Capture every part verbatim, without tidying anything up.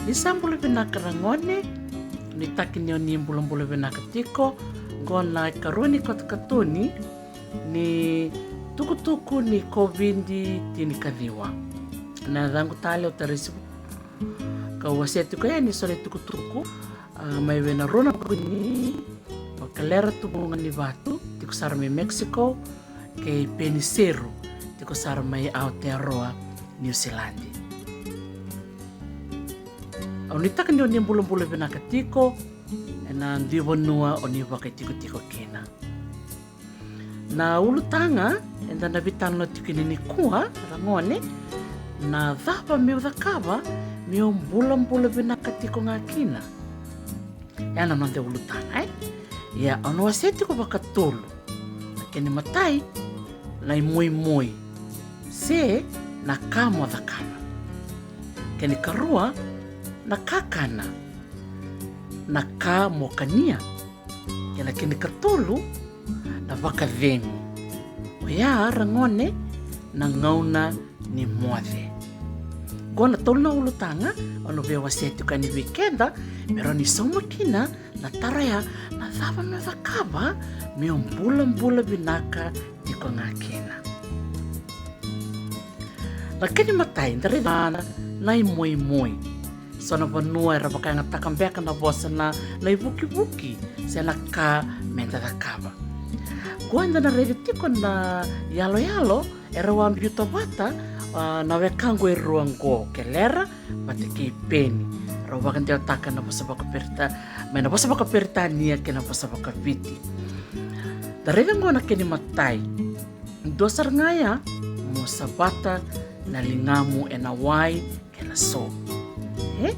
Ni sa bula vinaka ragone, ni taki ni o ni bulabula vinaka tiko. Qo na ikarua ni katokatoni ni tukutuku ni COVID tinikaciwa. Na yacaqu tale o Tarisi Vu, kau wasea tiko yani so na itukutuku, a, mai vei na rua na kuni, o Kelera Tuvuga ni Vatu, tiko sara mai Mexico, kei Peni Seru, tiko sara mai Aotearoa, Niusiladi. Au nuitaka ni o ni bulabula vinaka tiko ena dui vanua o ni vakaitikotiko kina. Na ulutaga eda na veitalanoa tiko kina nikua, ragone, na cava meu cakava meu bulabula vinaka tiko ga kina. Ya na noda ulutaga, e? Ia, au na wasea tiko vakatolu. Na kena imatai, na imoimoi, se na ka mo cakava. Kena ikarua, na kakana, na ka mo kania. Kei na kena ikatolu, na vakacegu. Oya, ragone, na gauna ni moce. Qo na tolu na ulutaga au na via wasea tiko yani vei keda, me rawa ni sauma kina na taro ya, na cava meu cakava meu bulabula vinaka tiko ga kina. Na kena imatai, da raica na, na imoimoi. So na vanua era vakayagataka beka na vosa na, na ivukivuki, se na ka meda cakava. Qo eda na raica tiko na iyaloyalo erau a biuta vata, a, na wekaqu e rua qo, Kelera vata kei Peni. Rau vakadewataka na vosa vakaPerita-, mai na vosa vakaPeritania kei na vosa vakaViti. Da raica qo na kena imatai. Dua sara ga ya, mo savata na ligamu ena wai kei na so. E?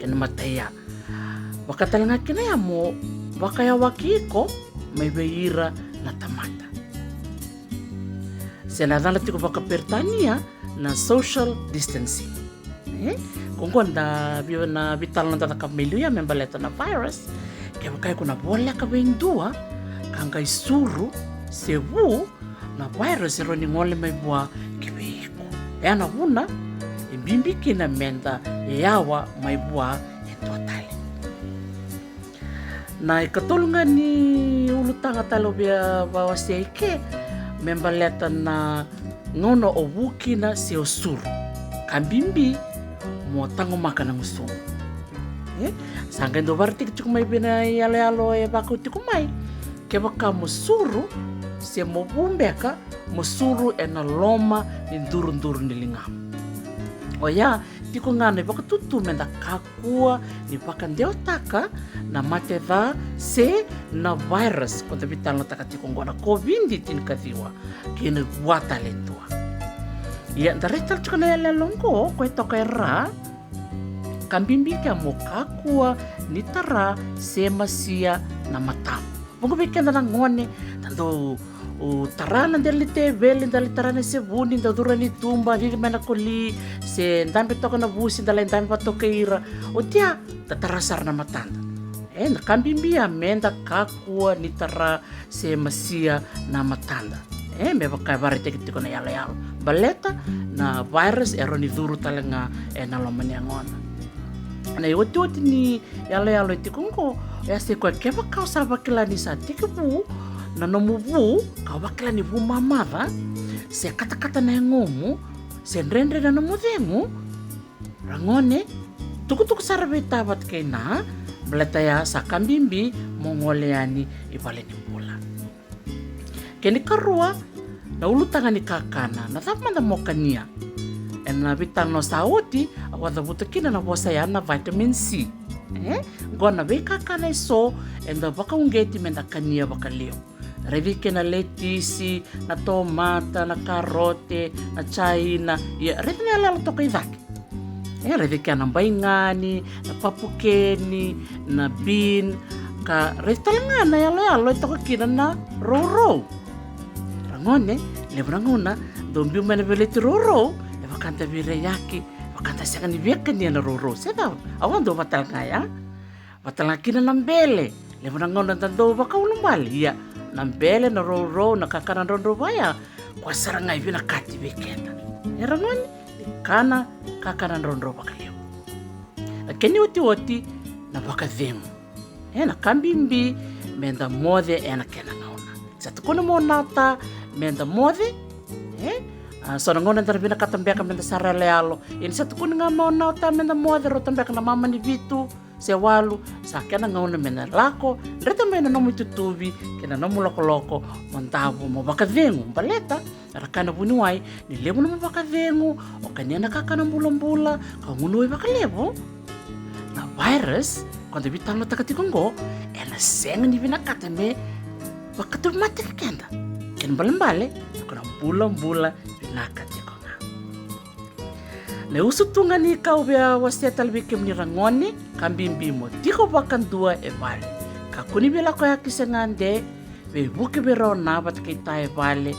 Kena imatai ya. Vaka tale ga kina ya mo vakayawaki iko mai vei ira na tamata. Se na yacana tiko vakaPeritania na social distancing. E? Ko qo da via na veitalanoa da cakava mai liu ya me baleta na virus. Kevaka iko na voleka vei dua ka qai suru se vu, na virus e rawa ni gole mai vua ki vei iko. E ya na vuna e bibi kina meda yawa mai vua e dua tale. Na ikatolu ga ni ulutaga tale au via vawasei ke me baleta na gauna o vu kina se o suru. Ka bibi mo taqomaka na gusumu. E? Sa qai dau vakaraitaki tiko mai vei na iyaloyalo e vakau tiko mai. Kevaka mo suru se mo vu beka, mo suru ena loma ni duruduru ni ligamu. Oya tiko ga na ivakatutu meda kakua ni vakadewataka na mate ca se na virus ko da veitalanoataka tiko oqo na COVID tinikaciwa kei na vua tale e dua. Ia da raica tale tiko na iyaloyalo oqo ko e toka e ra. Ka bibi kea mo kakua ni tara se masia na matamu. Vaqo vei keda na gone, da dau tara na dela ni teveli, da lai tara na sevuni, da curu yani tuba, cici mai na koli, se dabe toka na vusi, da lai dabe vata toka kei ira. Oti ya da tara sara na matada. E, na ka bibi ya meda kakua ni tara se masia na matada. E, me vaka e vakaraitaki tiko na iyaloyalo. Baleta na virus e rawa ni curu tale ga ena loma ni yagona. Na iotioti ni iyaloyalo e tiko oqo, e a se koya kevaka o sa vakila ni sa tekivu na nomu vu, ka o vakila ni vu mamaca, se katakata na yagomu, se dredre na nomu cegu, ragone, tukutuku sara vei ta vata kei na, baleta ya sa ka bibi mo gole yani i vale ni bula. Kena ikarua, na ulutaga ni kakana, na cava mada mo kania. Ena veitalanoa sa oti au a cavuta kina na vosa ya na vitamin C. E? Qo na veikakana eso eda vakauqeti meda kania vakalevu. Raici kei na letisi, na tomata, na karote, na jaina. Ia, raici na iyaloyalo toka i cake. E, raici kea na baigani, na papukeni, na bean, ka raici tale ga na iyaloyalo e toka kina na rourou. Ragone, levu na gauna dau biu mai na veleti rourou, e vaka da veiraiyaki, e vaka da sega ni via kania na rourou. Se cava, au a dau vata tale ga ya. Vata tale ga kina na bele, levu na gauna da dau vakaulubale, ia na bele, na rourou, na kakana drodro vaya, koya sara ga e vinakati vei keda. E ragone, ni kana kakana drodro vakalevu. Na kena iotioti, na vakacegu. E, na ka bibi meda moce ena kena gauna. Sa tukuna mo na ta meda moce. E, a, so na gauna da na vinakata beka meda sara yaloyalo. Ia ni sa tukuni ga mo na ta meda moce, rauta beka na mama ni vitu se walu, sa kena gauna meda lako, dreta mai na nomu itutuvi kei na nomu lokoloko, mo davo, mo vakacegu, baleta era kaya na vuniwai, ni levu nomu vakacegu, o kania na kakana bulabula, ka gunu wai vakalevu. Na virus ko da veitalanoataka tiko oqo, ena sega ni vinakata me vakatauvamataki keda. Kena ibalebale, ko na bulabula vinaka tiko ga. Na iusutu ga ni ka au via wasea tale vei kemuni ragone, ka bibi mo tiko vakadua e vale. Kakua ni veilakoyaki se gade, veivuke vei rau na vata kei ta e vale.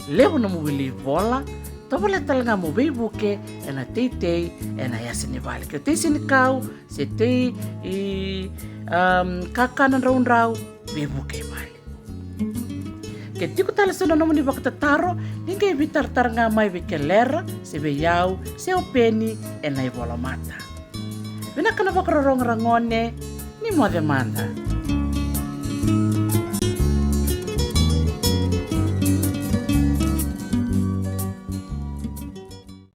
Levu nomu wili ivola, tovolea tale ga mo veivuke ena teitei ena yasa ni vale. Ke o tei senikau, se tei i, am, kakana draudrau, veivuke e vale. Ke tiko tale so na nomuni vakatataro, ni qai veitaratara ga mai vei Kelera, se vei au, se o Peni, ena ivolamata. Vinaka na vakarorogo ragone, ni moce mada.